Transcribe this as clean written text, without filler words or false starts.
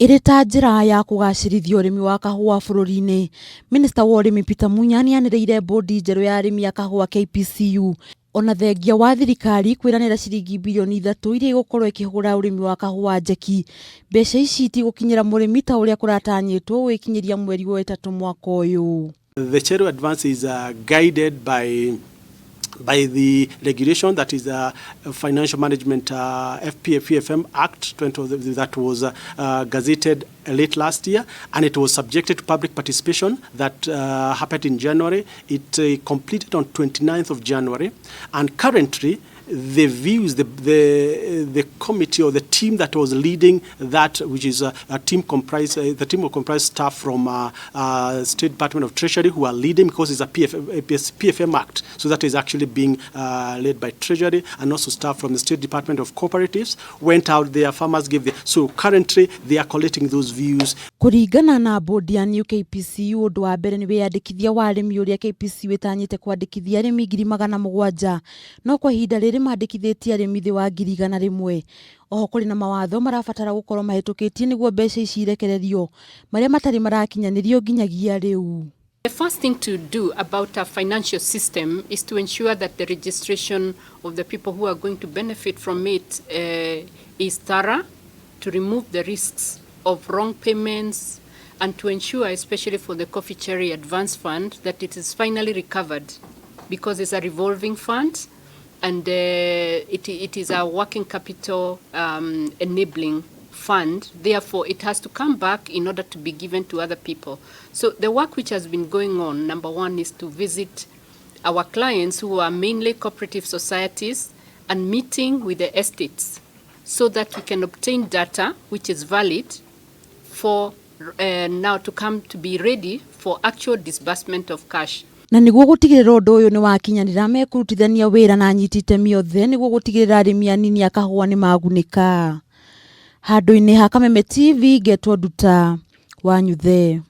Ĩrĩ ta njĩra ya kũgacĩrithia ũrĩmi wa kahũa bũrũri-inĩ, Minista wa ũrĩmi Peter Munya nĩanĩrĩire mbũndi njerũ ya arĩmi a kahũa KPCU ona thengia wa thirikari kwĩranĩra ciringi birioni ithatũ iria igũkorwo ikĩhũra ũrĩmi wa kahũa njeki. Mbeca ici itigũkinyĩra mũrĩmi ta ũrĩa kũratanyĩtwo gũgĩkinyĩria mweri wa ĩtatũ mwaka ũyũ. The Cherry Advance is guided by the regulation that is Financial Management FPFM Act 20, that was gazetted late last year, and it was subjected to public participation that happened in January. It completed on 29th of January, and currently the views, the committee or the team that was leading that, which is a team comprised, the team will comprise staff from State Department of Treasury who are leading because it's a PFM Act. So that is actually being led by Treasury, and also staff from the State Department of Cooperatives went out there, farmers gave the, so currently they are collecting those views. Kũringana na bodi ya New KPCU, ũndũ wa mbere nĩ wĩyandĩkithia wa arĩmi ũrĩa KPCU ĩtanyĩte kwandĩkithia arĩmi 700,000, no kwa ihinda rĩrĩ mandĩkithĩtie arĩmi thĩ wa 100,000. Oho kũrĩ na mawatho marabatara gũkorwo mahĩtũkĩtie nĩguo mbeca ici irekererio, marĩa matarĩ marakinyanĩrio nginyagia rĩu. The first thing to do about our financial system is to ensure that the registration of the people who are going to benefit from it is thorough, to remove the risks of wrong payments, and to ensure, especially for the Coffee Cherry Advance Fund, that it is finally recovered, because it's a revolving fund and it is a working capital enabling fund. Therefore, it has to come back in order to be given to other people. So the work which has been going on, number one, is to visit our clients who are mainly cooperative societies and meeting with the estates so that we can obtain data which is valid for now to come to be ready for actual disbursement of cash. Na nĩguo gũtigĩrĩra ũndũ ũyũ nĩ wakinyanĩra, mekũrutithania wĩra na anyiti itemi othe nĩguo gũtigĩrĩra arĩmi anini a kahũa nĩ magunĩka. Handũ-inĩ ha Kameme TV, ngetwo Nduta Wanyuthe.